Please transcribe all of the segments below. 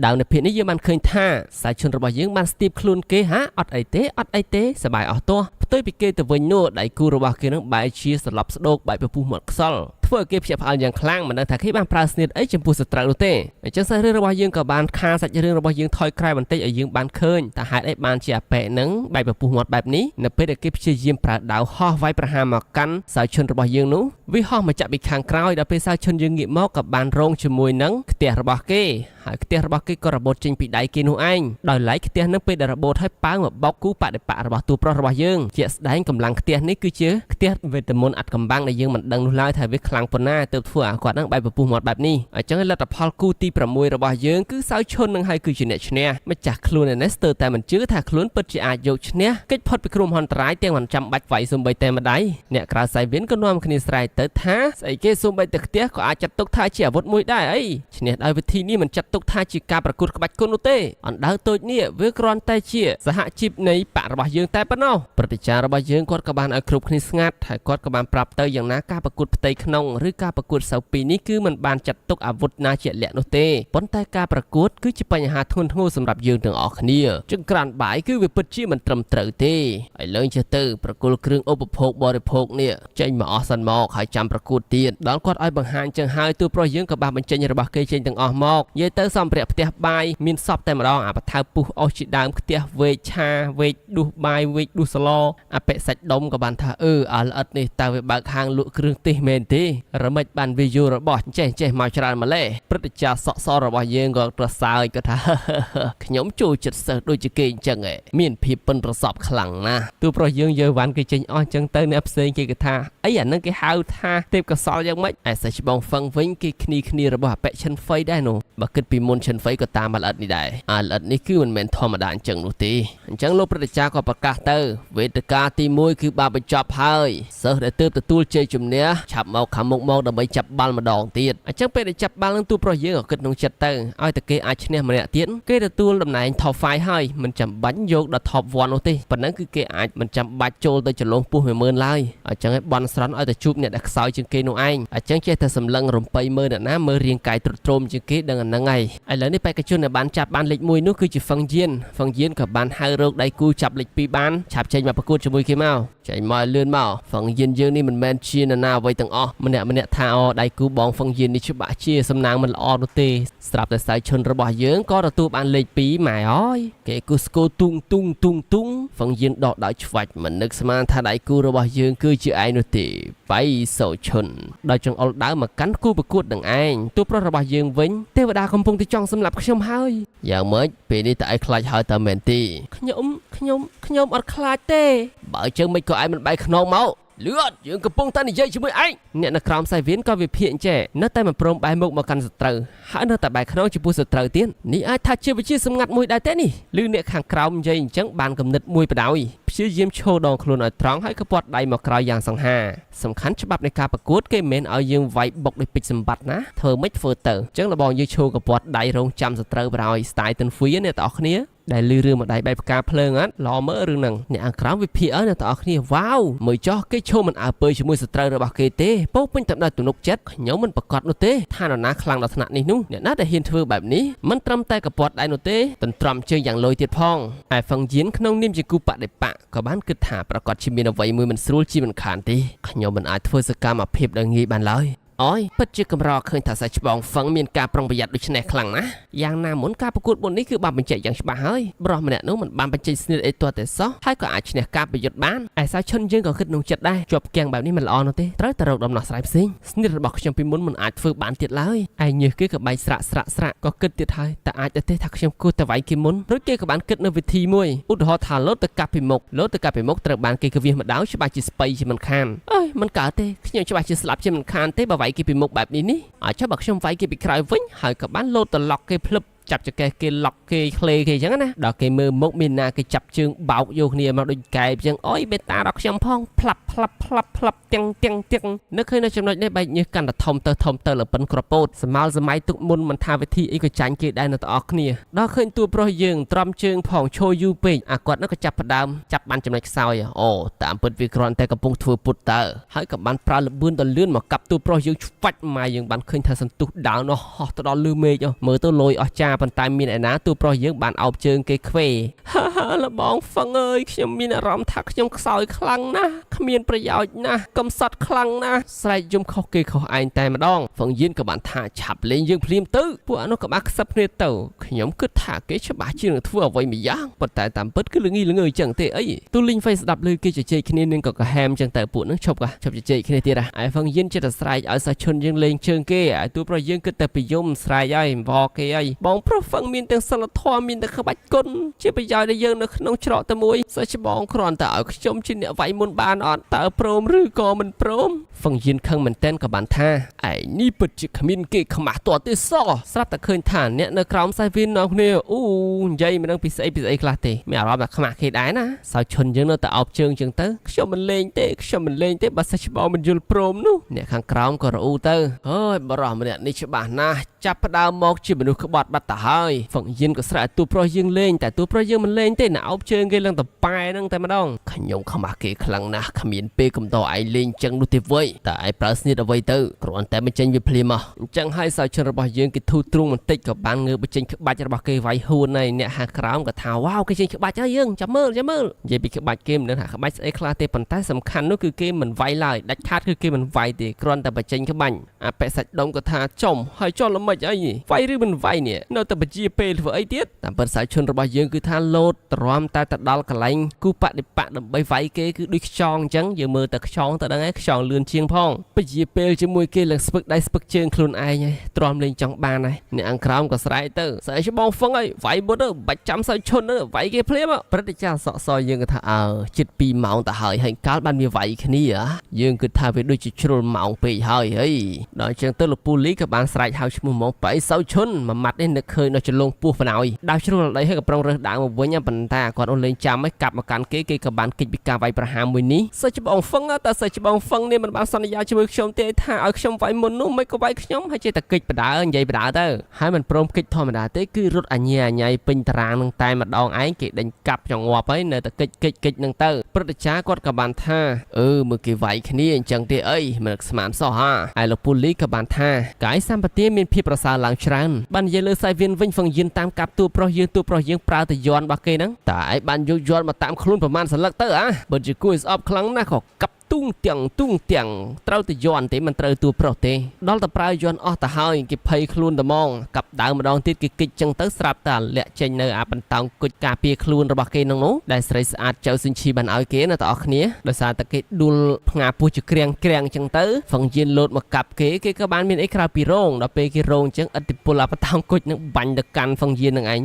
ដើមនៅភាគនេះយើងបានឃើញថាសាយឈុនរបស់យើងបានស្ទាបខ្លួនគេហាអត់អីទេអត់អីទេសបាយអស់ទាស់ផ្ទុយពីគេទៅវិញនោះដៃគូរបស់គេនឹងបែរជាសន្លប់ស្ដោកបែកពពុះមាត់ខ្សលធ្វើឲ្យគេភ្ញាក់ផ្អើលយ៉ាងខ្លាំងមិនដឹងថាគេបានប្រើស្នៀតអីចំពោះសត្រូវនោះទេអញ្ចឹងសាច់រឿងរបស់យើងក៏បានខាសាច់រឿងរបស់យើងថយក្រោយបន្តិចឲ្យយើងបានឃើញថាហេតុអីបានជាអាប៉ែនឹងបែកពពុះមាត់បែបនេះនៅពេលដែលគេព្យាយាមប្រើដាវហោះវាយប្រហារមកកាន់សាយឈុនរបស់យើងនោះវាហោះមកចាក់ពីខាងក្រោយដល់ពេលសាយឈុនយើងងាកមកក៏បានរងជាមួយនឹងខ្ទះរបស់គេហើយខ្ទះរបស់គេក៏របូតចេញពីដៃគេនោះឯងដោយឡែកខ្ទះនឹងពេលដែលរបូតហើយប៉ើងមកបោកគូបដិបៈរបស់តួប្រុសរបស់យើងជាក់ស្ដែងកម្លាំងខ្ទះនេះគឺជាខ្ទះវេទមន្តអត់កំបាំងដែលយើងមិនដឹងនោះឡើយថាវាខ្លាំងប៉ុណ្ណាទើបធ្វើឲ្យគាត់នឹងបែកពពុះមាត់បែបនេះអញ្ចឹងលទ្ធផលគូទី6របស់យើងគឺសៅឈុននឹងហើយគឺជាអ្នកឈ្នះម្ចាស់ខ្លួនឯនេះស្ទើរតែមិនជឿថាខ្លួនពិតជាអាចយកឈ្នះគេចផុតពីគ្រោះមហន្តរាយទាំងមិនចាំបាច់វាយសំបីតែម្ដាយអ្នកក្រៅសៃវៀនក៏នាំគ្នាស្រែកទៅថាស្អីគេសំបីតែខ្ទះក៏អាចចាត់ទុកថាជាអាវុធមួយដែរអីឈ្នះដោយវិធីនេះមិនចាត់ទុកថាជាការប្រកួតក្បាច់គុណនោះទេអណ្ដើតូចនេះវាគ្រាន់តែជាសហជីពនៃបករបស់យើងតែប៉ុណ្ណោះព្រឹទ្ធាចារ្យរបស់យើងគាត់ក៏បានឲ្យគ្រប់គ្នាស្ងាត់ហើយគាត់ក៏បានប្រាប់ទៅយ៉ាងណាការប្រកួតផ្ទៃក្នុងឬការប្រកួតសៅពីរនេះគឺមិនបានចាត់ទុកអាវុធណាជាក់លាក់នោះទេប៉ុន្តែការប្រកួតគឺជាបញ្ហាធ្ងន់ធ្ងរសម្រាប់យើងទាំងអស់គ្នាចង្ក្រានបាយគឺវាពិតជាមិនត្រឹមត្រូវទេហើយលើងចេះទៅប្រគល់គ្រឿងឧបភោគបរិភោគនេះចេញមកអស់សិនមកហើយចាំប្រកួតទៀតដល់គាត់ឲ្យបង្ហាញចឹងហើយទូប្រុសយើងក៏បានបញ្ចេញរបស់គេចេញទាំងអស់មកនិយាយទៅសម្ភារៈផ្ទះបាយមានសពតែម្ដងអាបថៅពុះអស់ជាដើមខ្ទះវែកឆាវែកដួសបាយវែកដួសស្លអភិសាច់ដុំក៏បានថាអឺអាល្អិតនេះតើវាបើកហាងលក់គ្រឿងទេសមែនទេរមិចបានវាយរបស់ចេះចេះមកច្រើនម្លេះព្រឹទ្ធាចារ្យសក់សរបស់យើងក៏ប្រសើរគាត់ថា ខ្ញុំចូលចិត្តសិស្សដូចជាគេអញ្ចឹងឯងមានភាពប៉ិនប្រសប់ខ្លាំងណាស់ទូប្រុសយើងយើវ៉ាន់គេចេញអស់អញ្ចឹងទៅអ្នកផ្សេងគេក៏ថាអីអានឹងគេហៅថាទេពកោសលយ៉ាងម៉េចឯសិស្សច្បងហ្វឹងវិញគេគ្នាគ្នារបស់អបិឈិនហ្វៃដែរនោះបើគិតពីមុនឈិនហ្វៃក៏តាមអាល្អិតនេះដែរអាល្អិតនេះគឺមិនមែនធម្មតាអញ្ចឹងនោះទេអញ្ចឹងលោកព្រឹទ្ធាចារ្យក៏ប្រកាសទៅវេទិកាទី1គឺបានបញ្ចប់ហើយសិស្សដែលទើបទទួលជ័យជំនះឆាប់មកខាងមុខមកដើម្បីចាប់បាល់ម្ដងទៀតអញ្ចឹងពេលដែលចាប់បាល់នឹងទូប្រុសយើងក៏គិតក្នុងចិត្តទៅឲ្យតែគេអាចឈ្នះម្នាក់ទៀតគេទទួលតំណែង top 5ហើយមិនចាំបាច់យកដល់ top 1នោះទេប៉ុណ្ណឹងគឺគេអាចមិនចាំបាច់ចូលទៅចលងពោះ10000ឡើយអញ្ចឹងឲ្យបន់ស្រន់ឲ្យតែជួបអ្នកដែលខ្សោយជាងគេនោះឯងអញ្ចឹងចេះតែសម្លឹងរំពៃមើលអ្នកណាមើលរាងកាយទ្រុឌទ្រោមជាងគេដឹងអាហ្នឹងហើយឥឡូវនេះបេក្ខជនដែលបានចាប់បានលេខ1នោះគឺជាហ្វឹងយៀនហ្វឹងយៀនក៏បានហៅរោគដៃគូចាប់លេខ2បានឆាប់ចេញមកប្រកួតជាមួយគេមកចេញមកឲ្យលឿនមកហ្វឹងយៀនយើងនេះមិនមែនជានរណាអ្វីទាំងអស់ម្នាក់ម្នាក់ថាអូដៃគូបងហ្វឹងយៀននេះច្បាស់ជាសំណាងមិនល្អនោះទេស្រាប់តែសៅឈុនរបស់យើងក៏ទទួលបានលេខ2ម៉ែអើយគេគូស្គូទុងទុងទុងទុងហ្វឹងយៀនដកដោយឆ្វាច់មិននឹកស្មានថាដៃគូរបស់យើងគឺជាឯងនោះទេបៃសោឈុនដោយចង្អុលដៅមកកាន់គូប្រកួតនឹងឯងទូប្រុសរបស់យើងវិញទេវតាកំពុងតែចង់សម្លាប់ខ្ញុំហើយយ៉ាងម៉េចពេលនេះតើឯងខ្លាចហើយតើមែនទេខ្ញុំខ្ញុំខ្ញុំអត់ខ្លាចទេបើជើងមិនក៏ឯងមិនបែកខ្នងមកលឿនយើងកំពុងតែនិយាយជាមួយឯងអ្នកនៅក្រោមសៃវៀនក៏វិភាគអញ្ចេះនៅតែមិនព្រមបែរមុខមកកាន់សត្រូវហើយនៅតែបែរខ្នងចំពោះសត្រូវទៀតនេះអាចថាជាវិជាសម្ងាត់មួយដែរទេនេះឬអ្នកខាងក្រោមនិយាយអញ្ចឹងបានគំនិតមួយបដ ாய் ព្យាយាមឈរដងខ្លួនឲ្យត្រង់ហើយក៏ពាត់ដៃមកក្រោយយ៉ាងសង្ហាសំខាន់ច្បាប់នៃការប្រកួតគេមិនមែនឲ្យយើងវាយបុកដោយពេជ្រសម្បត្តិណាធ្វើមិនធ្វើទៅអញ្ចឹងលបងយើងឈរកពាត់ដៃរងចាំសត្រូវបដ ாய் ស្ទាយតិនហ្វីអ្នកទាំងអស់គ្នាដែលលឺរឿងម្ដាយបែបផ្កាភ្លើងអត់ល្អមើលរឿងហ្នឹងអ្នកអាក្រមវិភាគឲ្យអ្នកទាំងអស់គ្នាវ៉ាវមើលចោះគេឈោមិនអើពើជាមួយសត្រូវរបស់គេទេពោពេញទៅដោយទំនុកចិត្តខ្ញុំមិនប្រកាសនោះទេថានរណាខ្លាំងដល់ថ្នាក់នេះនោះអ្នកណាដែលហ៊ានធ្វើបែបនេះមិនត្រឹមតែកពាត់ដៃនោះទេទន្ទ្រាំជើងយ៉ាងលយទៀតផងឯហ្វឹងយៀនក្នុងនាមជាគូបដិបៈក៏បានគិតថាប្រកាសជាមានអ្វីមួយមិនស្រួលជាមិនខានទេខ្ញុំមិនអាចធ្វើសកម្មភាពដោយងាយបានឡើយអូយពិតជាកម្រឃើញថាសាច់ច្បងហ្វឹងមានការប្រុងប្រយ័ត្នដូចនេះខ្លាំងណាស់យ៉ាងណាមុនការប្រកួតមុននេះគឺបានបញ្ជាក់យ៉ាងច្បាស់ហើយប្រុសម្នាក់នោះមិនបានបញ្ចេញស្នៀតអីទាល់តែសោះហើយក៏អាចឈ្នះការប្រយុទ្ធបានឯសាឈុនយើងក៏គិតក្នុងចិត្តដែរជាប់គាំងបែបនេះមិនល្អនោះទេត្រូវតែរកដំណោះស្រាយផ្សេងស្នៀតរបស់ខ្ញុំពីមុនមិនអាចធ្វើបានទៀតឡើយឯញើសគេក៏បែកស្រាក់ស្រាក់ស្រាក់ក៏គិតទៀតហើយតែអាចទៅទេថាខ្ញុំគួរតែវាយគេមុនរួចគេក៏បានគិតនៅវិធីមួយឧទាហរណ៍ថាលោតទៅកាប់ពីមុខលោតទៅកាប់ពីមុខត្រូវបានគេកវៀសម្ដងច្បាស់ជាស្បៃជាមិនខានអើយមិនកើតទេខ្ញុំច្បាស់ជាស្លាប់ជាមិនខានទេបើវាយគេពីមុខបែបនេះនេះអាចចុះបើខ្ញុំវាយគេពីក្រោយវិញហើយក៏បានលោតទៅឡុកគេភ្លឹបចាប់ចកេះគេឡុកគេក្លេគេអញ្ចឹងណាដល់គេមើលមុខមានណាគេចាប់ជើងបោកយកគ្នាមកដូចកែបអញ្ចឹងអូយបេតាដល់ខ្ញុំផងផ្លាប់ ផ្លាប់ផ្លាប់ផ្លាប់ទាំងទាំងទាំងនៅឃើញនៅចំណុចនេះបែកញើសកាន់តែធំទៅធំទៅលើប៉ិនក្រពោតសមោលសម័យទុកមុនមិនថាវិធីអីក៏ចាញ់គេដែរនៅទាំងអស់គ្នាដល់ឃើញតួប្រុសយើងទ្រាំជើងផងឈរយូរពេកអាគាត់នោះក៏ចាប់ផ្ដើមចាប់បានចំណុចខ្សោយអូតាមពិតវាគ្រាន់តែកំពុងធ្វើពុតតើហើយក៏បានប្រើល្បឿនដ៏លឿនមកកាប់តួប្រុសយើងឆ្វាច់ម៉ាយយើងបានឃើញថាសន្ទុះដាវនោះហោះទៅដល់លើមេឃមើលទៅលយអស់ចាប៉ុន្តែមានឯណាតួប្រុសយើងបានអោបជើងគេខ្វេហាហាលបងហ្វឹងអើយខ្ញុំមានអារម្មណ៍ថាខ្ញុំខ្សោយខ្លាំងណាស់គ្មានប្រយោជន៍ណាស់កំសត់ខ្លាំងណាស់ស្រែកយំខុសគេខុសឯងតែម្ដងហ្វឹងយៀនក៏បានថាឆាប់លេងយើងភ្លាមទៅពួកអានោះក៏បានខ្សឹបគ្នាទៅខ្ញុំគិតថាគេច្បាស់ជានឹងធ្វើអ្វីមួយយ៉ាងប៉ុន្តែតាមពិតគឺល្ងីល្ងើចឹងទេអីទូលីងហ្វៃស្ដាប់ឮគេជជែកគ្នានឹងក៏កាហែមចឹងទៅពួកនឹងឈប់ឈប់ជជែកគ្នាទៀតឯហ្វឹងយៀនចិត្តតែស្រែកឲ្យសាឈុនយើងលេងជើងគេឯទូប្រុសយើងគិតតែពីយំស្រែកឲ្យវគេអីបងប្រុសហ្វឹងមានទាំងសិលធម៌មានទាំងក្បាច់គុណជាប្រយោជន៍ដល់យើងនៅក្នុងច្រកតែមួយសិស្សច្បងគ្រាន់តែឲ្យខ្ញុំជាអ្នកវាយមុនបានអត់តើព្រមឬក៏មិនព្រមហ្វឹងយៀនខឹងមែនតែនក៏បានថាឯនេះពិតជាគ្មានគេខ្មាស់តទេសោះស្រាប់តែឃើញថាអ្នកនៅក្រោមខ្សែវីននាំគ្នាអូនិយាយមិនដឹងពីស្អីពីស្អីខ្លះទេមានអារម្មណ៍ថាខ្មាស់គេដែរណាសៅឈុនយើងនៅតែអោបជើងចឹងទៅខ្ញុំមិនលេងទេខ្ញុំមិនលេងទេបើសិស្សច្បងមិនយល់ព្រមនោះអ្នកខាងក្រោមក៏រអ៊ូទៅអើយបរោះម្នាក់នេះច្បាស់ណាស់ចាប់ផ្ដើមមកជាមនុស្សក្បត់បាត់ទៅហើយហ្វឹងយៀនក៏ស្រែកឲ្យតួប្រុសយើងលេងតែតួប្រុសយើងមិនលេងទេណាអោបជើងគេឡើងតប៉ែនឹងតែម្ដងខ្ញុំខ្មាស់គេខ្លាំងណាស់គ្មានពេលកំដរឯងលេងចឹងនោះទេវើយតែឯងប្រើស្នៀតអ្វីទៅគ្រាន់តែបញ្ចេញវាភ្លាមមកអញ្ចឹងហើយសៅជនរបស់យើងគេធូរទ្រូងបន្តិចក៏បានងើបបញ្ចេញក្បាច់របស់គេវាយហួនហើយអ្នកហាក្រោមក៏ថាវ៉ាវគេចេញក្បាច់ហើយយើងចាំមើលចាំមើលនិយាយពីក្បាច់គេមិនដឹងថាក្បាច់ស្អីខ្លះទេប៉ុន្តែសំខាន់នោះគឺគេមិនវាយឡើយដាច់ខាតគឺគេមិនវាយទេគ្រាន់តែបញ្ចេញក្បាញ់អាប៉ិសាច់ដុំក៏ថាចំហើយចុះល្មិចអីវាយឬមិនវាយនេះនៅតែបជាពេលធ្វើអីទៀតតាមពិតសាច់ជនរបស់យើងគឺថាលោតទ្រាំតែទៅដល់កន្លែងគូបដិបៈដើម្បីវាយគេគឺដូចខ្យងអញ្ចឹងយើងមើលតែខ្យងទៅដឹងហើយខ្យងលឿនជាងផងពជាពេលជាមួយគេឡើងស្ពឹកដៃស្ពឹកជើងខ្លួនឯងហើយទ្រាំលេងចង់បានហើយអ្នកអង្គក្រោមក៏ស្រែកទៅស្អីច្បងហ្វឹងហើយវាយបុតទៅបាច់ចាំសាច់ឈុនទៅវាយគេភ្លាមព្រឹត្តិចាសក់សយើងក៏ថាអើជិត2ម៉ោងទៅហើយហើយកាលបានវាវាយគ្នាយើងគិតថាវាដូចជាជ្រុលម៉ោងពេកហើយហីដល់អញ្ចឹងទៅលោកពូលីក៏បានស្រែកហៅឈ្មោះហ្មងបៃសៅឈុនមួយម៉ាត់នេះនឹកឃើញដល់ចលងពោះបណ្ដោយដាវជ្រុលដីហើយក៏ប្រុងរើសដាវមកវិញប៉ុន្តែគាត់អូនលេងចាំឲ្យកាប់មកកាន់គេគេក៏បានគេចពីការវាយប្រហារមួយនេះសិស្សច្បងហ្វឹងតែសិស្សច្បងហ្វឹងនេះមិនបានសន្យាជាមួយខ្ញុំទេថាឲ្យខ្ញុំវាយមុននោះមិនក៏វាយខ្ញុំហើយចេះតែកិច្ចបដើនិយាយបដើទៅហើយមិនព្រមកិច្ចធម្មតាទេគឺរត់អញ្ញាអញៃពេញតារាងនឹងតែម្ដងឯងគេដេញកាប់ចងាប់ហើយនៅតែកិច្ចកិច្ចកិច្ចនឹងទៅព្រឹត្តិចារគាត់ក៏បានថាអឺមើលគេវាយគ្នាអញ្ចឹងទេអីមិនស្មានសោះហាហើយលោកពូលីក៏បានថាកាយសម្បទាមានភាពប្រសើរឡើងច្រើនបាននិយាយលើសាយវៀនវិញហ្វឹងយៀនតាមកាប់តួប្រុសយើងតួប្រុសយើងប្រើតែយន់របស់គេហ្នឹងតែឯងបានយកយន់មកតាមខ្លួនប្រមាណសន្លឹកទៅអាបើជាគួរឲ្យស្អប់ខ្លាំងណាស់ក៏កាប់ទូងទាំងទូងទាំងត្រូវតែយន់ទេមិនត្រូវតួប្រុសទេដល់តែប្រើយន់អស់ទៅហើយគេភ័យខ្លួនតែហ្មងកាប់ដើមម្ដងទៀតគេគិចចឹងទៅស្រាប់តែលាក់ចេញនៅអាបន្តោងគុជការពារខ្លួនរបស់គេនោះនោះដែលស្រីស្អាតចៅសុនឈីបានឲ្យគេណាបងប្អូនគ្នាដោយសារតែគេដួលផ្ងាពោះជាក្រៀងក្រៀងចឹងទៅហ្វឹងយៀនលោតមកកាប់គេគេក៏បានមានអីក្រៅពីរោងដល់ពេលគេរោងចឹងឥទ្ធិពលអាបន្តោងគុជនឹងបាញ់ទៅកាន់ហ្វឹងយៀននឹងឯង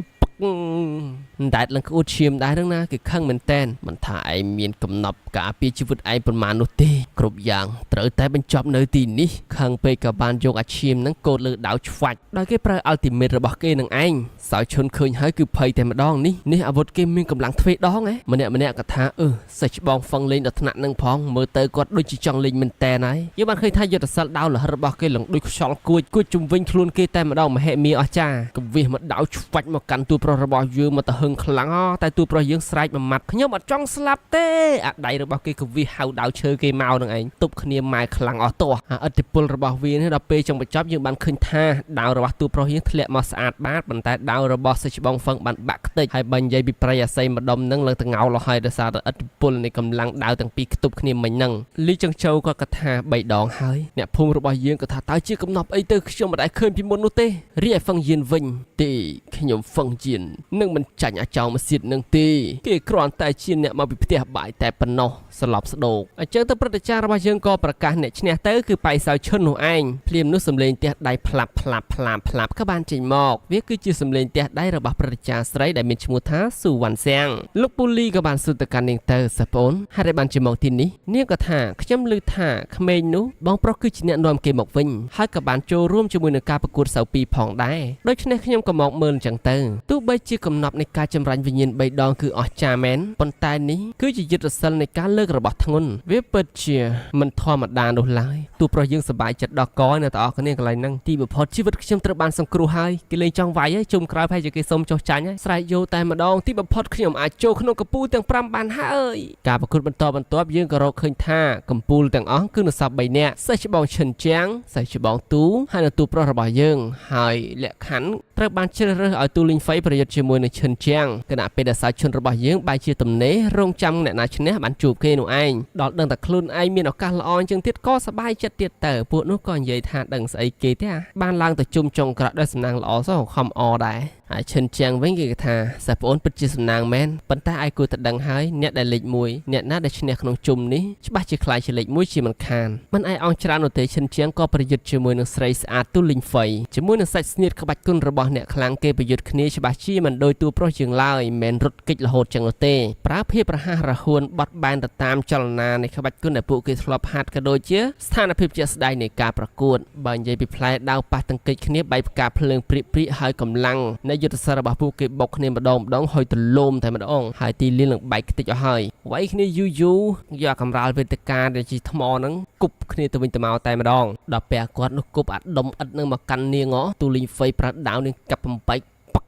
ដែតឡើងក្អួតឈាមដែរហ្នឹងណាគេខឹងមែនតែនមិនថាឯងមានកំណប់ការពារជីវិតឯងប៉ុន្មាននោះទេគ្រប់យ៉ាងត្រូវតែបញ្ចប់នៅទីនេះខឹងពេកក៏បានយកអាឈាមហ្នឹងកូតលើដាវឆ្វាច់ដោយគេប្រើ ultimate របស់គេនឹងឯងសៅឈុនឃើញហើយគឺភ័យតែម្ដងនេះនេះអាវុធគេមានកម្លាំងទ្វេដងហ៎ម្នាក់ម្នាក់ក៏ថាអឺសេះច្បងហ្វឹងលេងដល់ថ្នាក់នឹងផងមើលទៅគាត់ដូចជាចង់លេងមែនតែនហើយយើងបានឃើញថាយុទ្ធសិលដាវលហិតរបស់គេឡើងដូចខ្យល់គួចគួចជំវិញខ្លួនគេតែម្ដងមហិមាអស្ចារ្យកវិសមកដាវឆ្វាច់មកកាន់តួប្រុសរបស់យើងមកទៅហឹងខ្លាំងតែតួប្រុសយើងស្រែកមួយម៉ាត់ខ្ញុំអត់ចង់ស្លាប់ទេអាដៃរបស់គេកវិសហៅដាវឈើគេមកនឹងឯងទប់គ្នាម៉ែខ្លាំងអស់តោះអាឥទ្ធិពលរបស់វានេះដល់ពេលចុងបញ្ចប់យើងបានឃើញថាដាវរបស់តួប្រុសយើងធ្លាក់មកស្អាតបាតប៉ុន្តែដាវរបស់សិស្សច្បងហ្វឹងបានបាក់ខ្ទេចហើយបើនិយាយពីប្រៃអាស័យម្ដុំនឹងឡើងទៅងោលហើយដោយសារតែឥទ្ធិពលនៃកម្លាំងដាវទាំងពីរខ្ទប់គ្នាមិញហ្នឹងលីចង្ជោគាត់ក៏ថា3ដងហើយអ្នកភូមិរបស់យើងក៏ថាតើជាកំណប់អីទៅខ្ញុំមិនដែលឃើញពីមុននោះទេរីឯហ្វឹងយៀនវិញទេខ្ញុំហ្វឹងយៀននឹងមិនចាញ់អាចោមសៀតនឹងទេគេគ្រាន់តែជាអ្នកមកពីផ្ទះបាយតែប៉ុណ្ណោះស្លាប់ស្ដោកអញ្ចឹងទៅព្រឹត្តិចាររបស់យើងក៏ប្រកាសអ្នកឈ្នះទៅគឺបៃសៅឈុននោះឯងភ្លាមនោះសំលេងផ្ទះដៃផ្លាប់ផ្លាប់ផ្លាប់ផ្លាប់ក៏បានចេញមកវាគឺជាសំលេងផ្ទះដៃរបស់ព្រឹត្តិចារស្រីដែលមានឈ្មោះថាស៊ូវ៉ាន់សៀងលោកពូលីក៏បានសួរទៅកាន់នាងទៅសិស្សប្អូនហេតុអីបានជាមកទីនេះនាងក៏ថាខ្ញុំឮថាក្មេងនោះបងប្រុសគឺជាអ្នកនាំគេមកវិញហើយក៏បានចូលរួមជាមួយនឹងការប្រកួតសៅពីរផងដែរដូច្នេះខ្ញុំក៏មកមើលអញ្ចឹងទៅទោះបីជាកំណប់នៃការចម្រាញ់វិញ្ញាណ3ដងគឺអស្ចារ្យមែនប៉ុន្តែនេះគឺជាយុទ្ធសិលនៃការលើក ករបស់ធ្ងន់វាពិតជាមិនធម្មតានោះឡើយទោះប្រុសយើងសប្បាយចិត្តដល់កអ្នកទាំងអស់គ្នាកន្លែងហ្នឹងទីបំផុតជីវិតខ្ញុំត្រូវបានសង្គ្រោះហើយគេលេងចង់វាយហើយជុំក្រោយប្រហែលជាគេសុំចុះចាញ់ហើយស្រែកយោតែម្ដងទីបំផុតខ្ញុំអាចចូលក្នុងកំពូលទាំង5បានហើយការប្រកួតបន្តបន្ទាប់យើងក៏រកឃើញថាកំពូលទាំងអស់គឺនៅសល់3នាក់សិស្សច្បងឈិនជាងសិស្សច្បងទូហើយនិងទូប្រុសរបស់យើងហើយលក្ខខណ្ឌត្រូវបានជ្រើសរើសឲ្យទូលីងហ្វៃប្រយុទ្ធជាមួយនឹងឈិនជាងខណៈពេលដែលសាជនរបស់យើងបែរជាទំនេររងចាំអ្នកណាឈ្នះបានជួបគេនោះឯងដល់ដឹងតែខ្លួនឯងមានឱកាសល្អអញ្ចឹងទៀតក៏សប្បាយចិត្តទៀតទៅពួកនោះក៏និយាយថាដឹងស្អីគេទេអាបានឡើងទៅជុំចុងក្រោយដោយសំណាងល្អសោះខំអដែរហើយឈិនជាងវិញគេថាសិស្សប្អូនពិតជាសំណាងមែនប៉ុន្តែឯងគួរតែដឹងហើយអ្នកដែលលេខ1អ្នកណាដែលឈ្នះក្នុងជុំនេះច្បាស់ជាខ្លាយជាលេខ1ជាមិនខានមិនឯងអងច្រើននោះទេឈិនជាងក៏ប្រយុទ្ធជាមួយនឹងស្រីស្អាតទូលីងហ្វៃជាមួយនឹងសាច់ស្នៀតក្បាច់គុណរបស់អ្នកខ្លាំងគេប្រយុទ្ធគ្នាច្បាស់ជាមិនដូចតួប្រុសជាងឡើយមិនរត់គេចរហូតចឹងនោះទេប្រើភាពរហ័សរហួនបត់បែនទៅតាមចលនានៃក្បាច់គុណដែលពួកគេធ្លាប់ហាត់ក៏ដូចជាស្ថានភាពជាក់ស្ដែងនៃការប្រកួតបើនិយាយពីផ្លែដាវប៉ះទង្គិចគ្នាបែកផ្កាភ្លើងព្រាកៗហើយកម្លាំងនៃយុទ្ធសាស្ត្ររបស់ពួកគេបុកគ្នាម្ដងម្ដងហើយទលំតែម្ដងហើយទីលាននឹងបែកខ្ទេចអស់ហើយវាយគ្នាយូរយូរយកកម្រាលវេទិកាដែលជាថ្មហ្នឹងគប់គ្នាទៅវិញទៅមកតែម្ដងដល់ពេលគាត់នោះគប់អាដុំឥដ្ឋនឹងមកកាន់នាងទូលីងហ្វៃប្រើដាវនឹងកាប់បំបែកប៉ឹក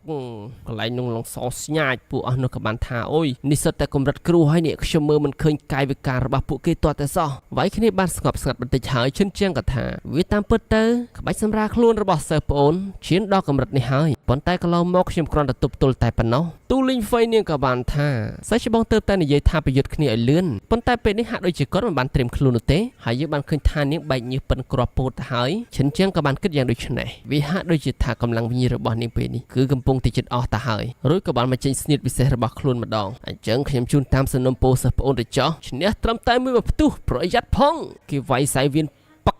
កន្លែងនោះឡងសស្ញាចពួកអស់នោះក៏បានថាអូយនេះសុទ្ធតែកម្រិតគ្រូហើយនេះខ្ញុំមើលមិនឃើញកាយវិការរបស់ពួកគេទាល់តែសោះវាយគ្នាបានស្ងប់ស្ងាត់បន្តិចហើយឈិនជាងក៏ថាវាតាមពិតទៅក្បាច់សម្រាខ្លួនរបស់សិស្សប្អូនឈានដល់កម្រិតនេះហើយប៉ុន្តែកន្លងមកខ្ញុំគ្រាន់តែទប់ទល់តែប៉ុណ្ណោះទូលីងហ្វៃនាងក៏បានថាសិស្សច្បងទៅតែនិយាយថាប្រយុទ្ធគ្នាឲ្យលឿនប៉ុន្តែពេលនេះហាក់ដូចជាគាត់មិនបានត្រៀមខ្លួននោះទេហើយយើងបានឃើញថានាងបែកញើសប៉ិនគ្រាប់ពោតទៅហើយឈិនជាងក៏បានគិតយ៉ាងដូចនេះវាហាក់ដូចជាថាកម្លាំងវិញ្ញាណរបស់នាងពេលនេះគឺកំពុងតែចិត្តអស់ទៅហើយរួចក៏បានមកចេញស្នៀតពិសេសរបស់ខ្លួនម្ដងអញ្ចឹងខ្ញុំជូនតាមសំណុំពោសិស្សប្អូនទៅចោះឈ្នះត្រឹមតែមួយផ្ទុះប្រយ័ត្នផងគេវាយសៃវៀនប៉ឹក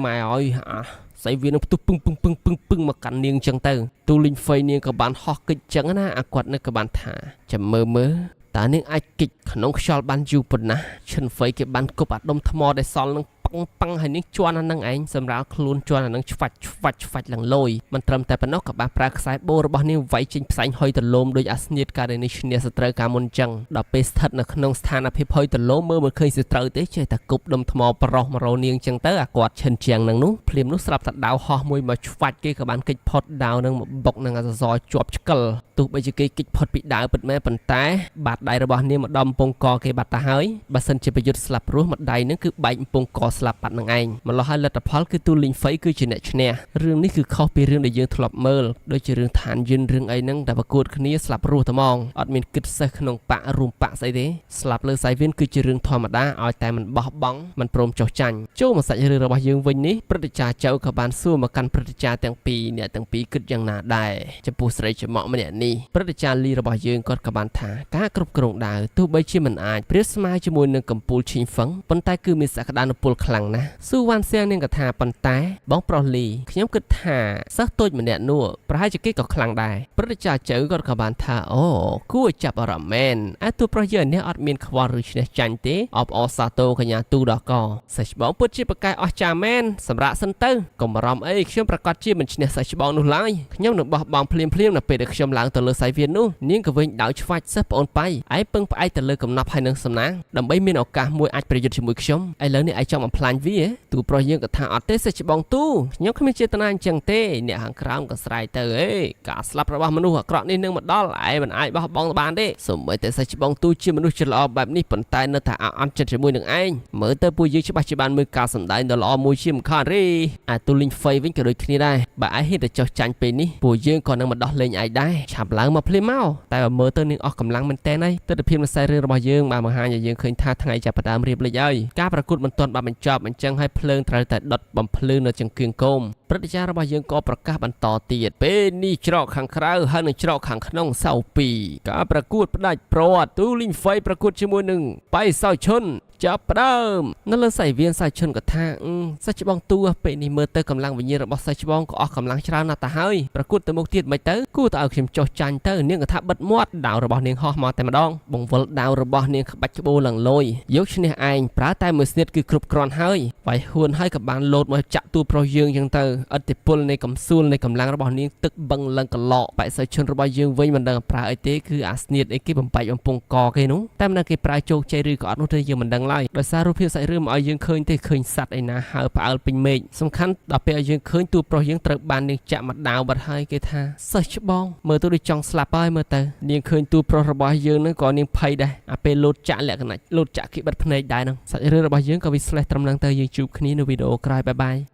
ម៉ែអើយអាសៃវៀននឹងផ្ទុះពឹងពឹងពឹងពឹងពឹងមកកាន់នាងចឹងទៅទូលីងហ្វៃនាងក៏បានហោះកិច្ចចឹងណាអាគាត់នៅក៏បានថាចាំមើលមើលតើនាងអាចកិច្ចក្នុងខ្យល់បានយូរប៉ុណ្ណាឈិនហ្វៃគេបានគប់អាដុំថ្មដែលសល់នឹងប៉ឹងប៉ឹងហើយនាងជន់អានឹងឯងសម្រាលខ្លួនជន់អានឹងឆ្វាច់ឆ្វាច់ឆ្វាច់ឡើងលយមិនត្រឹមតែប៉ុណ្ណោះក៏បានប្រើខ្សែបូរបស់នាងវាយចេញផ្សែងហុយទលំដោយអាស្នៀតកាលនេះឈ្នះសត្រូវកាលមុនចឹងដល់ពេលស្ថិតនៅក្នុងស្ថានភាពហុយទលំមើលមិនឃើញសត្រូវទេចេះតែគប់ដុំថ្មប្រុសមករនាងចឹងទៅអាគាត់ឈិនជាងនឹងនោះភ្លាមនោះស្រាប់តែដាវហោះមួយមកឆ្វាច់គេក៏បានគេចផុតដាវនឹងមកបុកនឹងអាសសរជាប់ឆ្កិលទោះបីជាគេគេចផុតពីដាវពិតមែនប៉ុន្តែបាតដៃរបស់នាងមកដំពងកគេបាត់ទៅហើយបើសិនជាប្រយុទ្ធស្លាប់រស់ម្ដាយនឹងគឺបែកពងកស្លាប់បាត់នឹងឯងម្ល៉េះហើយលទ្ធផលគឺទូលីងហ្វៃគឺជាអ្នកឈ្នះរឿងនេះគឺខុសពីរឿងដែលយើងធ្លាប់មើលដូចជារឿងឋានយិនរឿងអីហ្នឹងដែលប្រកួតគ្នាស្លាប់រស់តែហ្មងអត់មានគិតសេះក្នុងបាក់រួមបាក់ស្អីទេស្លាប់លើសៃវៀនគឺជារឿងធម្មតាឲ្យតែមិនបោះបង់មិនព្រមចុះចាញ់ចូលមកសាច់រឿងរបស់យើងវិញនេះព្រឹទ្ធាចារ្យចៅក៏បានសួរមកកាន់ព្រឹទ្ធាចារ្យទាំងពីរអ្នកទាំងពីរគិតយ៉ាងណាដែរចំពោះស្រីច្រមុះម្នាក់នេះព្រឹទ្ធាចារ្យលីរបស់យើងគាត់ក៏បានថាការគ្រប់គ្រងដាវទោះបីជាមិនអាចប្រៀបស្មើជាមួយនឹងកំពូលឈីងហ្វឹងប៉ុន្តែគឺមានសក្តានុពលខ្លាំងណាស់ស៊ូវ៉ាន់សៀងនាងក៏ថាប៉ុន្តែបងប្រុសលីខ្ញុំគិតថាសិស្សតូចម្នាក់នោះប្រហែលជាគេក៏ខ្លាំងដែរព្រឹទ្ធាចារ្យចៅគាត់ក៏បានថាអូគួរចាប់អារម្មណ៍មែនឯទូប្រុសយើងនេះអត់មានខ្វល់ឬឈ្នះចាញ់ទេអបអរសាទរកញ្ញាទូដល់កសិស្សច្បងពិតជាប្រកែអស់ចាមែនសម្រាប់សិនទៅកុំបារម្ភអីខ្ញុំប្រកាសជាមិនឈ្នះសិស្សច្បងនោះឡើយខ្ញុំនឹងបោះបង់ភ្លាមៗនៅពេលដែលខ្ញុំឡើងទៅលើសៃវៀននោះនាងក៏វិញដៅឆ្វាច់សិស្សប្អូនប៉ៃឯងពឹងផ្អែកទៅលើកំណប់ហើយនឹងសំណាងដើម្បីមានឱកាសមួយអាចប្រយុទ្ធជាមួយខ្ញុំឥឡូវនេះឯងចង់បំផ្លាញវាទូប្រុសយើងក៏ថាអត់ទេសិស្សច្បងទូខ្ញុំគ្មានចេតនាអញ្ចឹងទេអ្នកខាងក្រោមក៏ស្រែកទៅអេការស្លាប់របស់មនុស្សអាក្រក់នេះនឹងមកដល់ឯងមិនអាចបោះបង់បានទេសូម្បីតែសិស្សច្បងទូជាមនុស្សចិត្តល្អបែបនេះប៉ុន្តែនៅតែអន់ចិត្តជាមួយនឹងឯងមើលទៅពួកយើងច្បាស់ជាបានមើលការសម្ដែងដ៏ល្អមួយជាមិនខានទេអាទូលីងហ្វៃវិញក៏ដូចគ្នាដែរបើឯងហ៊ានតែចុះចាញ់ពេលនេះពួកយើងក៏នឹងមកដោះលែងឯងដែរឆាប់ឡើងមកភ្លាមមកតែបើមើលទៅនាងអស់កម្លាំងមែនតើហើយទិដ្ឋភាពនៃខ្សែរឿងរបស់យើងបានបង្ហាញឲ្យយើងឃើញថាថ្ងៃចាប់ផ្ដើមរៀបលិចហើយការប្រកួតមិនទាន់បានបញ្ចប់អញ្ចឹងហើយភ្លើងត្រូវតែដុតបំភ្លឺនៅចង្គៀងគោមព្រឹទ្ធាចារ្យរបស់យើងក៏ប្រកាសបន្តទៀតពេលនេះច្រកខាងក្រៅហើយនិងច្រកខាងក្នុងសៅពីរការប្រកួតផ្ដាច់ព្រាត់ទូលីងហ្វៃប្រកួតជាមួយនឹងបៃសៅឈុន ចាប់ផ្ដើមនៅលើសៃវៀនសាឈុនក៏ថាអឺសិស្សច្បងតួពេលនេះមើលទៅកម្លាំងវិញ្ញាណរបស់សិស្សច្បងក៏អស់កម្លាំងច្រើនណាស់ទៅហើយប្រកួតទៅមុខទៀតមិនទៅគួរតែឲ្យខ្ញុំចុះចាញ់ទៅនាងក៏ថាបិទមាត់ដាវរបស់នាងហោះមកតែម្ដងបង្វិលដាវរបស់នាងក្បាច់ក្បូរឡើងលយយកឈ្នះឯងប្រើតែមួយស្នៀតគឺគ្រប់គ្រាន់ហើយវាយហួនហើយក៏បានលោតមកចាក់តួប្រុសយើងចឹងទៅឥទ្ធិពលនៃកំសួលនៃកម្លាំងរបស់នាងទឹកបឹងឡើងកឡកបែកសិស្សឈុនរបស់យើងវិញមិនដឹងប្រើអីទេគឺអាស្នៀតអីគេបំបែកបំពង់កគេនោះតែមិនដឹងគេប្រើជោគជ័យឬក៏អត់នោះទេយើងមិនដឹងឡើយដោយសាររូបភាពសាច់រឿងមកឲ្យយើងឃើញទេឃើញសัตว์ឯណាហើផ្អើលពេញមេឃសំខាន់ដល់ពេលឲ្យយើងឃើញតួប្រុសយើងត្រូវបាននាងចាក់មកដាវបាត់ហើយគេថាសិស្សច្បងមើលទៅដូចចង់ស្លាប់ហើយមើលទៅនាងឃើញតួប្រុសរបស់យើងនឹងក៏នាងភ័យដែរអាពេលលោតចាក់លក្ខណៈលោតចាក់គេបិទភ្នែកដែរហ្នឹងសាច់រឿងរបស់យើងក៏វាស្លេះត្រឹមហ្នឹងទៅយើងជួបគ្នានៅវីដេអូក្រោយ bye bye.